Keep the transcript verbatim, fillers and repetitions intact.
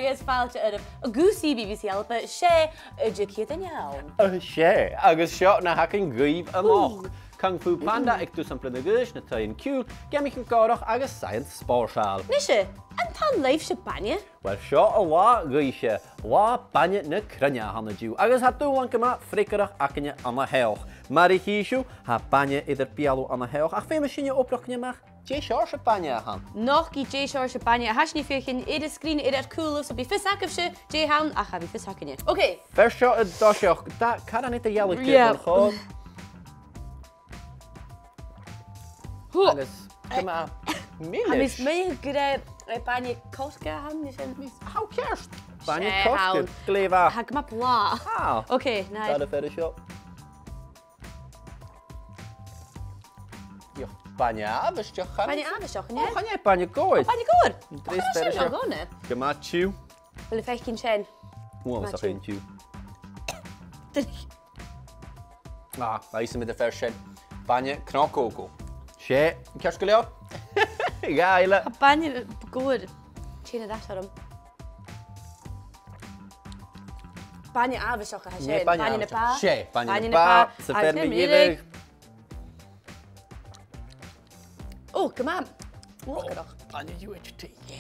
Agus fàilte oirbh gu C B B C ALBA, 's e an dà cheud an-diugh. Uh, 's e, agus seo na th' againn dhuibh a-nochd. Kung Fu Panda aig dùn Saint-Bríd na Gùis, na Taighean-Ciùil, geamaichean gòrach agus saidheans spòrsail. Nise, an toil leibhse bainne? Uill, seo an latha dhuibhse, latha bainne na cruinne a th' ann an-diugh, agus tha dùbhlan gu math freagarrach againne ann an teachd. Mar a chì sibh, tha bainne eadar beulaibh ann an teachd, ach feumaidh sinne obrachadh a-mach dè seòrsa bainne a th' ann. Nochdaidh dè seòrsa bainne a tha sinn a' feuchainn air an sgrìn air ur cùlaibh, so bidh fios agaibhse dè th' ann, ach cha bhi fios againne. Ok. Fear seo an toiseach, dà, caran eadar-dhealaichte. Yeah. Bhon chòir. Hù. Agus, eh, gu math milis. Tha mi a' smaoineachadh gur e, eh, bainne coirce a th' ann, nise. Tha ceart. Bainne coirce. Glè mhath. Tha gu math blàth. Ah. Ok, nice. Dà fear seo. Ioch, bainne àbhaisteach, chan e? Bainne àbhaisteach, an e? Ò, chan e, bainne gobhair. Ò, bainne gobhair. An treas fear seo. Gu math tiugh. Bheil thu a' faicinn sin? Uabhasach tiugh. Ah, tha fhios agam dè am fear sin. Bainne cnoc-òga. 'S e, ceart gu leòr. Dhà eile. Tha bainne gobhair. Tha sin a' dol orm. Bainne àbhaisteach a tha sin. Bainne na bà. 'S e, bainne na bà. Sa fear mu dheireadh. Ò, gu math. Ò, bainne U H T. Yeah.